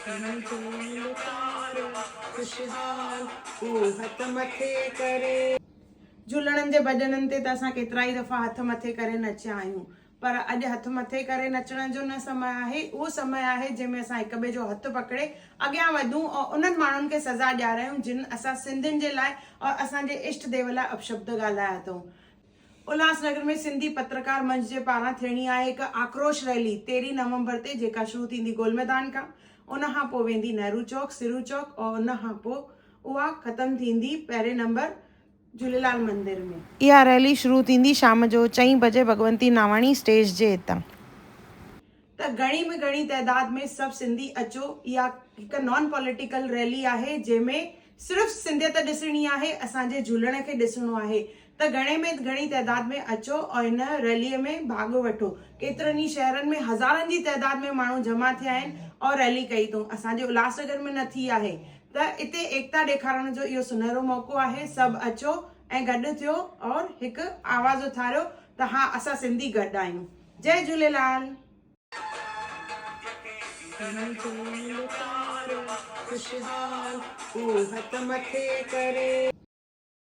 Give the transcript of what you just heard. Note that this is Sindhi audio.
منهنجو پيار خوشحال هو هٿ مٿي ڪري. جهولڻن جي ڀڄنن تي ته اسان ڪيترائي دفعا هٿ مٿي ڪري نچيا آهيون پر اڄ هٿ مٿي ڪري نچڻ جو نه سمي آهي، اهو سمي آهي جنهن ۾ اسان هڪ ٻئي جو هٿ پڪڙي اڳيان وڌون ۽ انهن ماڻهن کي سزا ڏياريون جن اسان سنڌين جي لاء ۽ اسان جي اشٽ ديو لاء اپشبد ڳالهايا اٿئون. الهاس نگر ۾ سنڌي پترڪار منچ جي پاران ٿيڻي آهي هڪ آڪروش ريلي تيرهين نومبر تي جيڪا شروع ٿيندي گول ميدان کان ان کان پوء ويندي نهرو چوڪ، سرو چوڪ ۽ ان کان پوء اها ختم ٿيندي پهرين نمبر جهوليلال مندر ۾. اها ريلي شروع ٿيندي شام جو چئين بجي ڀڳونتي ناواڻي اسٽيج جي هتان. ته گهڻي ۾ گهڻي تعداد ۾ سڀ سنڌي اچو اها هڪ نان پوليٽيڪل ريلي آهي جنهن ۾ صرف سنڌيت ڏسڻي آهي اسان جي جهولڻ کي ڏسڻو آهي ته گهڻي ۾ گهڻي تعداد ۾ اچو ۽ هن ريلي ۾ ڀاڳ وٺو ڪيترن ئي شهرن ۾ هزارن جي تعداد ۾ ماڻهو جمع ٿيا آهن ۽ ريلي ڪئي اٿئون اسان جي الهاس نگر ۾ نه ٿي آهي ته اتي ايڪتا ڏيکارڻ جو اهو سنهرو موقعو آهي سڀ اچو ۽ گڏ ٿيو اور هڪ آواز اٿاريو ته ها اسان سنڌي گڏ آهيون جئي جهوليلال. منهنجو پيار خوشحال هو هٿ مٿي ڪري.